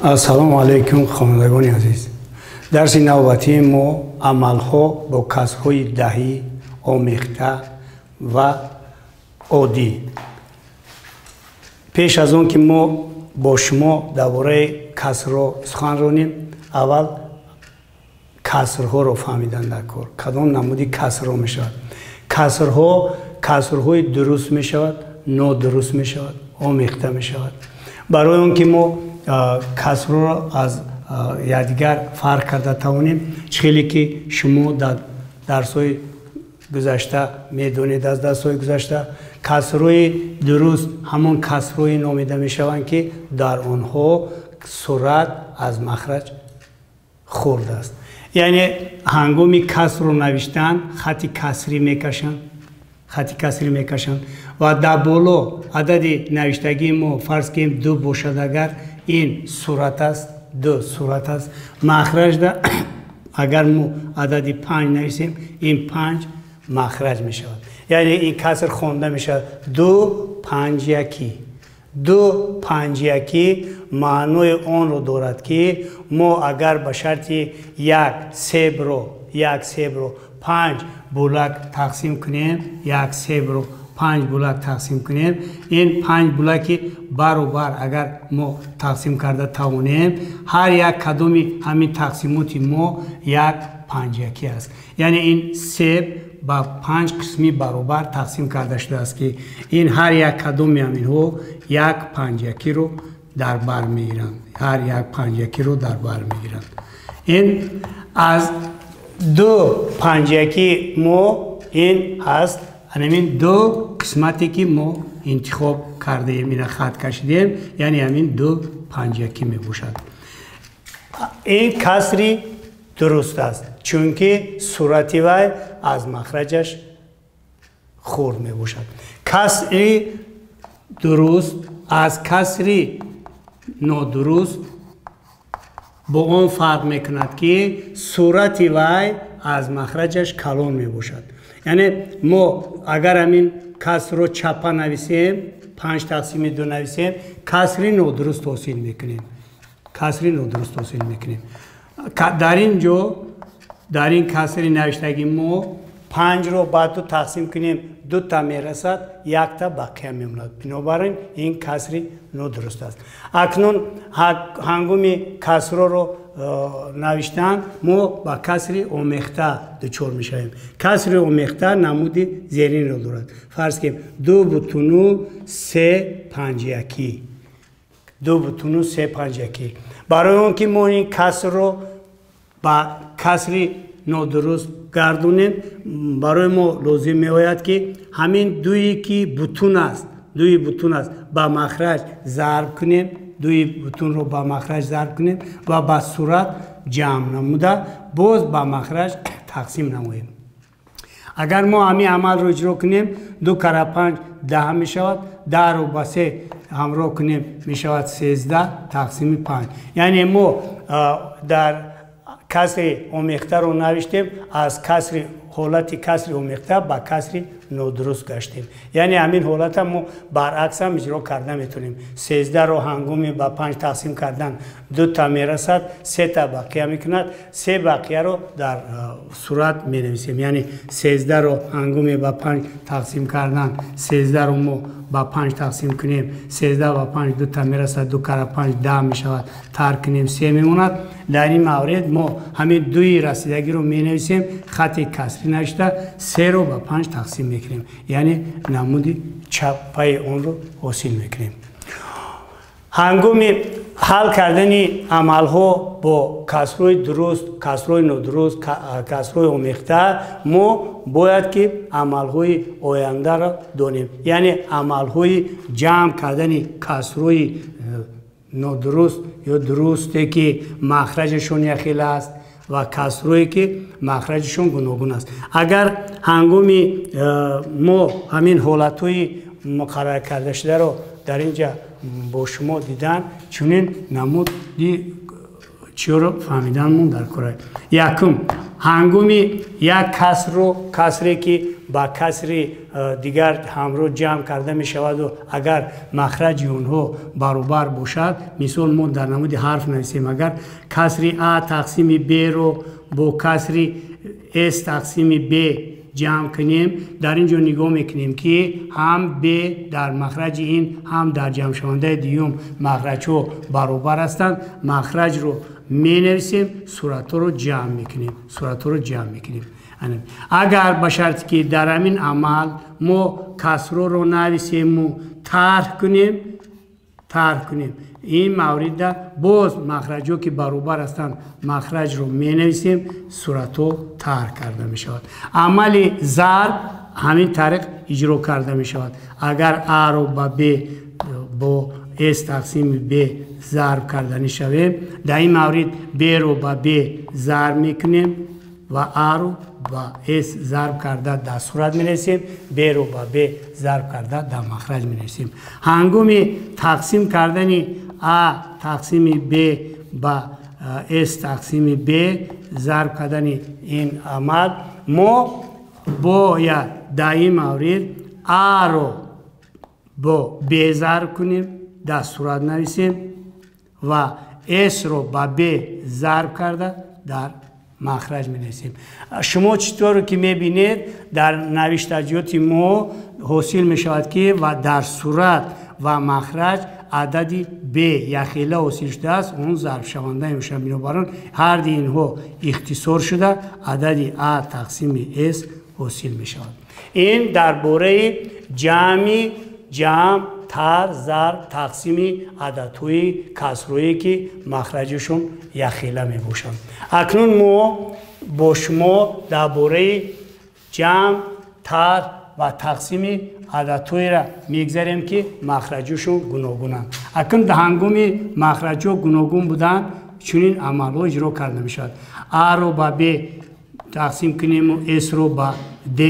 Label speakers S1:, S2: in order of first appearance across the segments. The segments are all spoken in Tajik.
S1: Ассалому алайкум, хонандагони азиз. Дарси навбатии мо амалҳо бо касрҳои даҳӣ, омехта ва оддӣ. Пеш аз он ки мо бо шумо дар бораи касрҳо сухан ронем, аввал касрҳоро фаҳмидан дар кор. Кадом намуди касрҳо мешавад? Касрҳо касрҳои дуруст мешавад, нодуруст мешавад, омехта мешавад. Барои он ки мо касрҳоро аз якдигар фарқ карда тавонем, чӣ хеле ки шумо дар дарсҳои гузашта медонед, аз дарсҳои гузашта касрҳои дуруст ҳамон касрҳое номида мешаванд, ки дар онҳо сурат аз махраҷ хурд аст. Яъне ҳангоми касрро навиштан хати касрӣ мекашанд, хати касрӣ мекашанд ва дар боло адади навиштагии мо, фарз кунем, 2 бошад, агар ин сурат аст, 2 сурат аст. Махраҷда агар мо адади 5 нависем, ин 5 махраҷ мешавад. Яъне ин каср хонда мешавад 2 5 1. 2 5 1 маънои онро дорад, ки мо агар ба шарти як себро 5 булак тақсим кунем, як себро 5 булак тақсим кунем, ин 5 булаки баробар агар мо тақсим карда тавонем, ҳар як кадоми ҳамин тақсимоти мо 1 5 1 аст. Яъне ин себ ба 5 қисми баробар тақсим карда шудааст, ки ин ҳар як кадоми ҳаминҳо 1 5 1-ро дар бар мегиранд. Ҳар як 5 1-ро дар бар мегиранд. Ин аз 2 5 1 мо ин ҳаст ҳамин 2 қисмате ки мо интихоб кардаем, ина хат кашидем, яъне ҳамин 2 5 1 мебошад. Ин касри дуруст аст, чунки сурати вай аз махраҷаш хурд мебошад. Касри дуруст аз касри нодуруст бо он фарқ мекунад, ки сурати вай аз махраҷаш калон мебошад. Яъне мо агар ҳамин касрро чапа нависем, 5 тақсими 2 нависем, касри нодуруст ҳосил мекунем. Касри нодуруст ҳосил мекунем. Дар ин ҷо, дар ин касри навиштагӣ мо 5-ро ба 2 тақсим кунем, 2 та мерасад, 1 та бақия мемонад. Бинобар ин ин касри нодуруст аст. Акнун ҳангоми касрҳоро навиштан мо ба касри омехта дучор мешавем. Касри омехта намуди зеринро дорад. Фарз кунем 2 бутуну 3 5 1. 2 бутуну 3 5 1. Барои он ки мо ин касрро ба касри нодуруст гардонем, барои мо лозим меояд, ки ҳамин дуе ки бутун аст, дуи бутун аст, ба махраҷ зарб кунем, дуи бутунро ба махраҷ зарб кунем ва ба сурат ҷамъ намуда боз ба махраҷ тақсим намоем. Агар мо ҳамин амалро иҷро кунем, 2 кара 5 10 мешавад, 10-ро ба 3 ҳамроҳ кунем мешавад 13 тақсими 5. Яъне мо дар касри омехтаро навиштем, аз касри ҳолати касри омехта ба касри нодуруст гаштем. Яъне ҳамин ҳолата мо баръакс ҳам иҷро карда метавонем. 13-ро ҳангоми ба 5 тақсим кардан 2 та мерасад, 3 та бақия мекунад, 3 бақияро дар сурат менависем. Яъне 13-ро ҳангоми ба 5 тақсим кардан, 13-ро мо ба 5 тақсим кунем, 13 ба 5 2 та мерасад, 2 кара 5 10 мешавад, тарк кунем 3 мемонад. Дар ин маврид мо ҳамин дуи расидагиро менависем, хати касрӣ навишта 3-ро ба 5 тақсим мекунем, яъне намуди чаппаи онро ҳосил мекунем. Ҳангоми ҳал кардани амалҳо бо касрҳои дуруст, касрҳои нодуруст, касрҳои омехта мо бояд ки амалҳои ояндаро донем. Яъне амалҳои ҷамъ кардани касрҳои нодуруст ё дурусте ки махраҷашон якхела аст ва касрҳое ки махраҷашон гуногун аст. Агар ҳангоми мо ҳамин ҳолатҳои муқаррар карда шударо дар ин ҷа бо шумо дидан, чунин намуди чиро фаҳмиданмон дар кор. Якум, ҳангоми як касрро, касре ки ба касри дигар ҳамроҳ ҷамъ карда мешаваду агар махраҷи онҳо баробар бошад, мисол мо дар намуди ҳарф нависем, агар касри а тақсими б-ро бо касри с тақсими б ҷамъ кунем, дар ин ҷо нигоҳ мекунем, ки ҳам б дар махраҷи ин, ҳам дар ҷамъшавандаи дуюм махраҷҳо баробар ҳастанд. Махраҷро менависем, суратҳоро ҷамъ мекунем, суратҳоро ҷамъ мекунем. Агар ба шарте ки дар ҳамин амал мо касрҳоро нависему тарҳ кунем, ин маврида боз махраҷҳо ки баробар ҳастанд, махраҷро менависем, суратҳо тарҳ карда мешавад. Амали зарб ҳамин тариқ иҷро карда мешавад. Агар а-ро ба б бо с тақсими б зарб карданӣ шавем, дар ин маврид б-ро ба б зарб мекунем ва а-ро ба с зарб карда дар сурат менависем, б-ро ба б зарб карда дар махраҷ менависем. Ҳангоми тақсим кардани а тақсими б ба с тақсими б зарб кардани ин амал, мо бояд дар ин маврид а-ро бо б зарб кунем, дар сурат нависем ва с-ро ба б зарб карда дар махраҷ менависем. Шумо чӣ тавре ки мебинед, дар навиштаҷоти мо ҳосил мешавад, ки ва дар сурат ва махраҷ адади б якхела ҳосил шудааст, он зарбшаванда мешавад. Бинобар он ҳарди инҳо ихтисор шуда адади а тақсими с ҳосил мешавад. Ин дар бораи ҷамъи ҷамъ, тарҳ, зарб, тақсими ададҳои касрҳое ки махраҷашон якхела мебошанд. Акнун мо бо шумо дар бораи ҷамъ, тарҳ ва тақсими ададҳоеро мегзарем, ки махраҷашон гуногунанд. Акнун дар ҳангоми махраҷҳо гуногун буданд, чунин амалҳо иҷро карда мешавад. А-ро ба б тақсим кунему с-ро ба д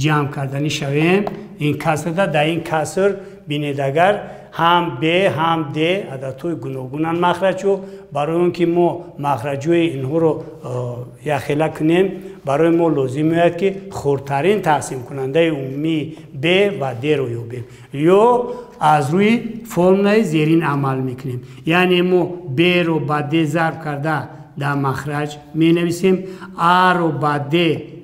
S1: ҷамъ карданӣ шавем, ин касрда дар ин каср бинед, агар ҳам б ҳам д ададҳои гуногунанд махраҷҳо, барои он ки мо махраҷҳои инҳоро якхела кунем, барои мо лозим меояд, ки хурдтарин тақсимкунандаи умумии б ва д-ро ёбем, ё аз рӯи формулаи зерин амал мекунем. Яъне мо б-ро ба д зарб карда дар махраҷ менависем, а-ро ба д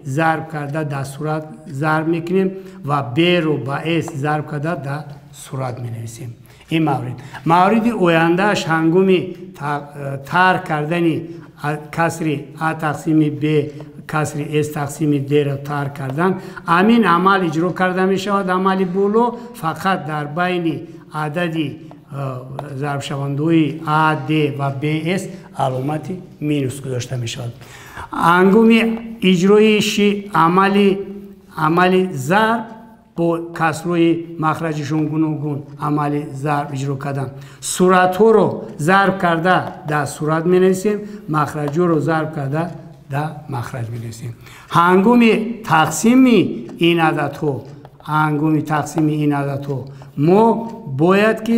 S1: зарб карда дар сурат зарб мекунем ва б-ро ба с зарб карда дар сурат менависем. Ин маврид. Мавриди ояндааш ҳангоми тарҳ кардани касри а тақсими б, касри с тақсими д-ро тарҳ кардан, ҳамин амал иҷро карда мешавад. Амали боло фақат дар байни адади зарбшавандаҳои а, д ва б, с аломати минус гузошта мешавад. Ҳангоми иҷроиши амали зарб бо касрҳои махраҷашон гуногун амали зарб иҷро кардан, суратҳоро зарб карда дар сурат менависем, махраҷҳоро зарб карда дар махраҷ менависем. Ҳангоми тақсими ин ададҳо, ҳангоми тақсими ин ададҳо мо бояд ки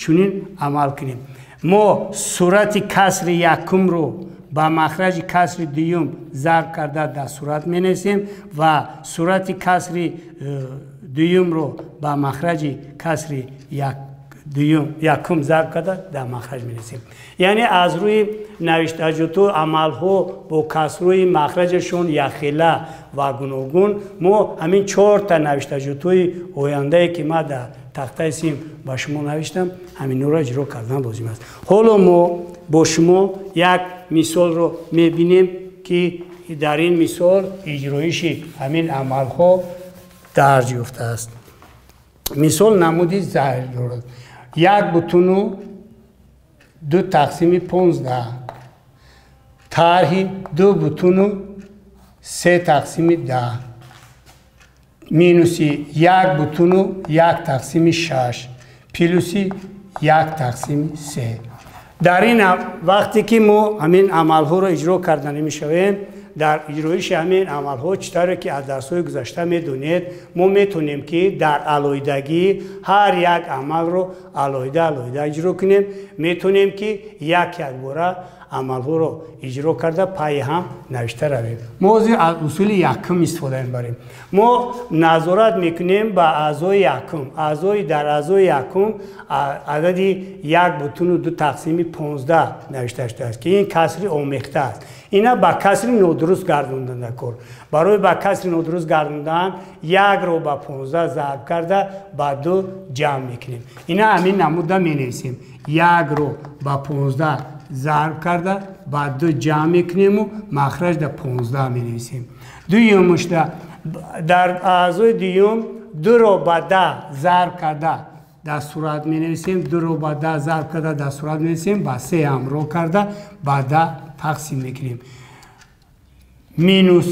S1: чунин амал кунем. Мо сурати касри якумро ба махраҷи касри дуюм зарб карда дар сурат менависем ва сурати касри дуюмро ба махраҷи касри якум зарб карда дар махраҷ менависем. Яъне аз рӯи навиштаҷоту амалҳо бо касрҳои махраҷашон якхела ва гуногун мо ҳамин чорта навиштаҷотҳои ояндае ки ман дар тахтаи сим ба шумо навиштам, ҳаминҳоро иҷро кардан лозим аст. Ҳоло мо бо шумо як мисолро мебинем, ки дар ин мисол иҷроиши ҳамин амалҳо дарҷ ёфтааст. Мисол намуди зайл дорад. 1,2 тақсими 15 тарҳи 2,3 тақсими 10 минуси 1,1 тақсими 6 плюси 1 тақсими 3. Дар ин вақте ки мо ҳамин амалҳоро иҷро карда намешавем, дар иҷроиши ҳамин амалҳо чӣ тавре ки аз дарсҳои гузашта медонед, мо метавонем ки дар алоҳидагӣ ҳар як амалро алоҳида алоҳида иҷро кунем, метавонем ки як якбора амалҳоро иҷро карда пайи ҳам навишта равем. Мо ҳозир аз усули якум истифода мебарем. Мо назорат мекунем ба аъзои якум. Аъзои дар аъзои якум адади 1,2 тақсими 15 навишта шудааст, ки ин касри омехта аст. Ина ба касри нодуруст гардондан кор. Барои ба касри нодуруст гардондан 1-ро ба 15 зарб карда ба 2 ҷамъ мекунем. Ина ҳамин намуда менависем. 1-ро ба 15 зарб карда ба 2 ҷамъ мекунему махраҷ да 15 менависем. Дуюмушда дар аъзои дуюм 2-ро ба 10 зарб карда дар сурат менависем. 2-ро ба 10 зарб карда дар сурат менависем, ба 3 ҳамроҳ карда ба 10 тақсим мекунем. Минус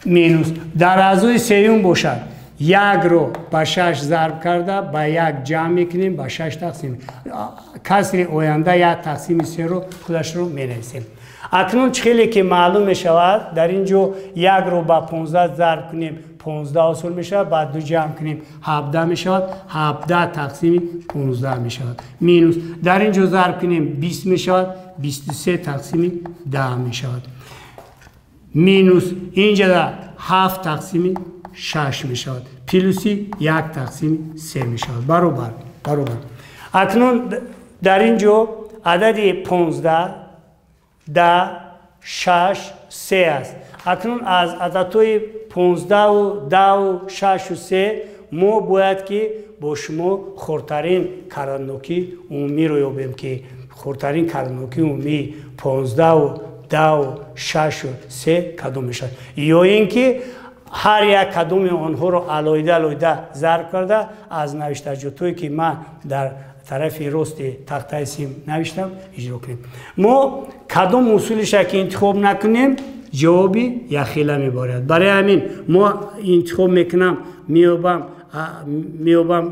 S1: минус дар аъзои сеюм бошад 1-ро ба 6 зарб карда ба 1 ҷамъ мекунем, ба 6 тақсим. Касри оянда 1 тақсими 3-ро худашро менависем. Акнун чӣ хеле ки маълум мешавад, дар ин ҷо 1-ро ба 15 зарб кунем 15 ҳосил мешавад, ба 2 ҷамъ кунем 17 мешавад, 17 тақсими 15 мешавад. Минус дар ин ҷо зарб кунем 20 мешавад, 23 тақсими 10 мешавад. Минус инҷа 7 тақсими 6 мешавад, плюси 1 тақсими 3 мешавад. Баробар, баробар. Акнун дар ин ҷо адади 15, 10, 6, 3 аст. Акнун аз ададҳои 15, 10, 6 3 мо бояд ки бо шумо хурдтарин караннокии умумиро ёбем, ки хурдтарин караннокии умумии 15, 10, 6 3 кадом мешавад. Ё ин ки ҳар як кадоми онҳоро алоҳида алоҳида зарб карда аз навиштаҷотҳое ки ман дар тарафи рости тахтаи сим навиштам иҷро кунем. Мо кадом усулиша ки интихоб накунем, ҷавоби якхела меборад. Барои ҳамин мо интихоб мекунам, меёбам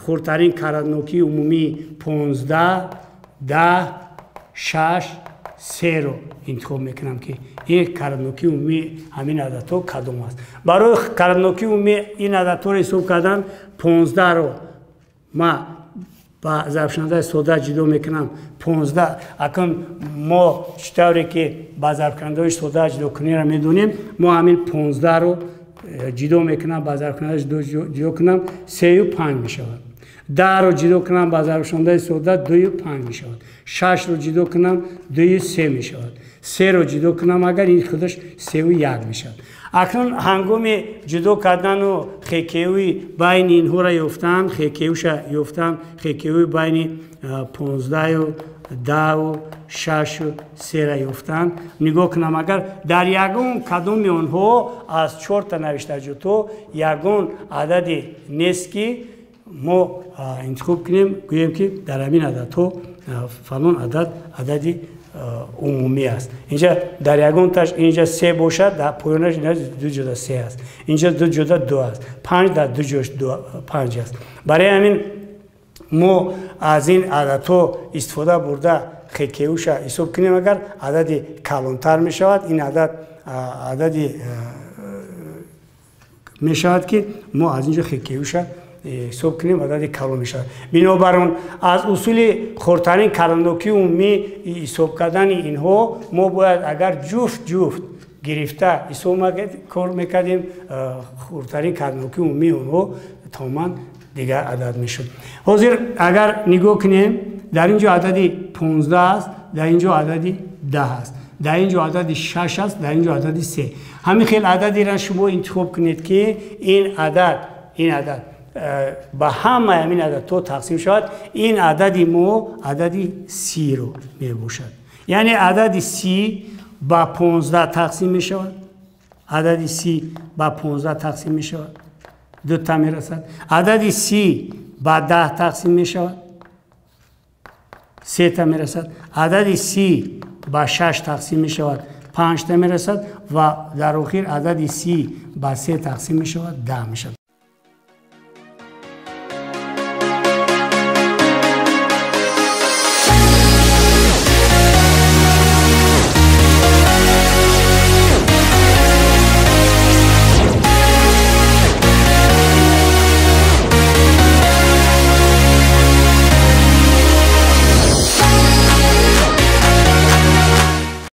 S1: хурдтарин караннокии умумии 15, 10, 6, 3-ро интихоб мекунам, ки ин караннокии умумии ҳамин ададҳо кадом аст. Барои караннокии умумии ин ададҳоро ҳисоб кардан 15-ро ма ба зарбшавандаи сода ҷудо мекунам 15. Акнун мо чӣ тавре ки ба зарбкунандаҳои сода ҷудокуниро медонем, мо ҳамин 15-ро ҷудо мекунам, ба зарбкунандаи ҷудо кунам 3 5 мешавад. 10-ро ҷудо кунам ба зарбшавандаи сода 2 5 мешавад. 6-ро ҷудо кунам 2 3 мешавад. 3-ро ҷудо кунам агар ин худаш 3 1 мешавад. Акнун ҳангоми ҷудо кардану хекеуи байни инҳоро ёфтан, хекеуша ёфтан, хекеуи байни 15, 10, 6, 3-ра ёфтан, нигоҳ кунам агар дар ягон кадоми онҳо аз 4та навиштаҷотҳо ягон ададе нест ки мо интихоб кунем, гӯем ки дар ҳамин ададҳо фалон адад адади умумӣ аст. Инҷа дар ягонташ инҷа 3 бошад, дар поёнаш ду ҷода 3 аст. Инҷа ду ҷода 2 аст. 5 дар ду ҷош 5 аст. Барои ҳамин мо аз ин ададҳо истифода бурда хекеуша ҳисоб кунем, агар адади калонтар мешавад, ин адад адади мешавад ки мо аз инҷо хекеуша ҳисоб кунем, адади калон мешавад. Бинобар он аз усули хурдтарин караннокии умумӣ ҳисоб кардани инҳо мо бояд агар ҷуфт ҷуфт гирифта ҳисоб кор мекардем, хурдтарин караннокии умумии онҳо тамоман дигар адад мешуд. Ҳозир агар нигоҳ кунем, дар ин ҷо адади 15 аст, дар ин ҷо адади 10 аст, дар ин ҷо адади 6 аст, дар ин ҷо адади 3. Ҳамин хел ададиро шумо интихоб кунед ки ин адад ба ҳамаи ҳамин ададҳо тақсим шавад. Ин адади мо адади 30-ро мебошад. Яъне адади 30 ба 15 тақсим мешавад. Адади 30 ба 15 тақсим мешавад, 2 мерасад. Адади 30 ба 10 тақсим мешавад, 3 мерасад. Адади 30 ба 6 тақсим мешавад, 5 мерасад ва дар охир адади 30 ба 3 тақсим мешавад, 10 мешавад.